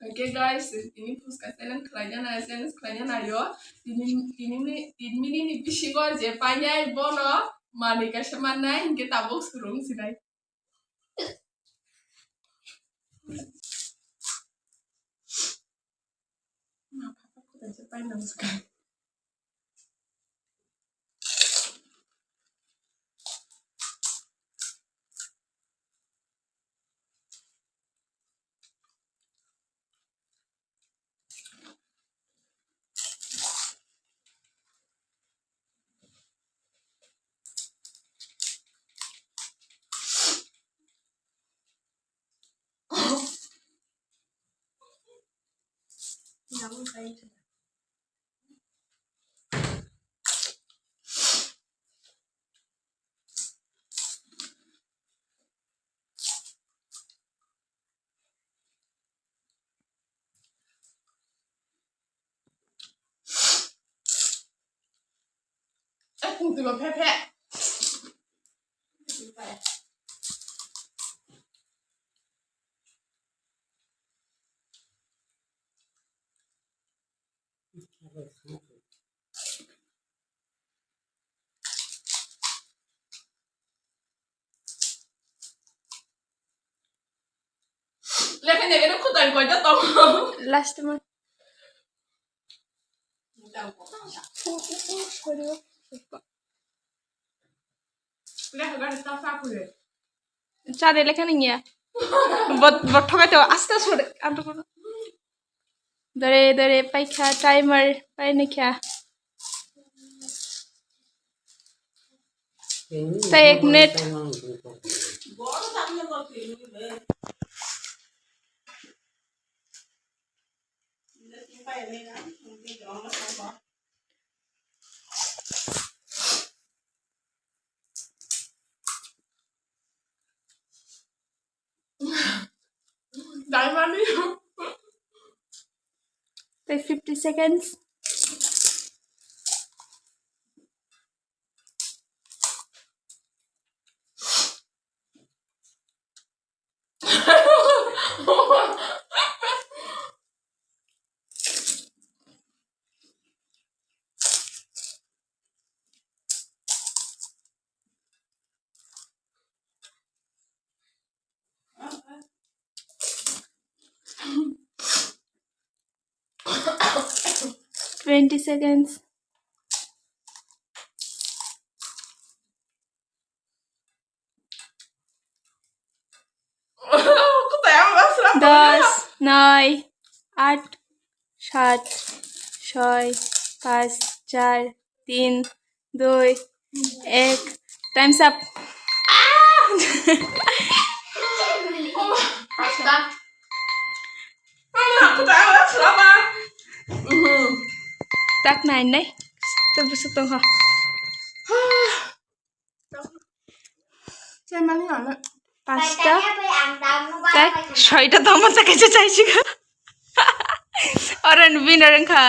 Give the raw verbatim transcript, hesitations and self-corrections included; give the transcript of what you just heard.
Okay guys, tini phuska challenge khlaina nai, challenge khlaina naio. Tini, tini ni, tin minute ni bisingo je painai bono manwi kaisa mannai, hinkhe tabuk swrwng sinai. Eh, kung twi ba phe phe. Lekha ni khe khudai koita tongo. Last mo. Chade lekha ni ya. Bot, bot thokai to, aste sore. Anto kono. Dore, dore, paikha, timer, paini kha. Tei ek minute. Dai mani. Tei fifty seconds. Twenty seconds. Dos, noi, at, sat, soi, pas, char, tin, dui, ek. Time's up. Tak nai nai. Tei busuk tong kha. Pasta. Tei soita tongma se kaisa chaisi kha. Oro ni winner wng kha.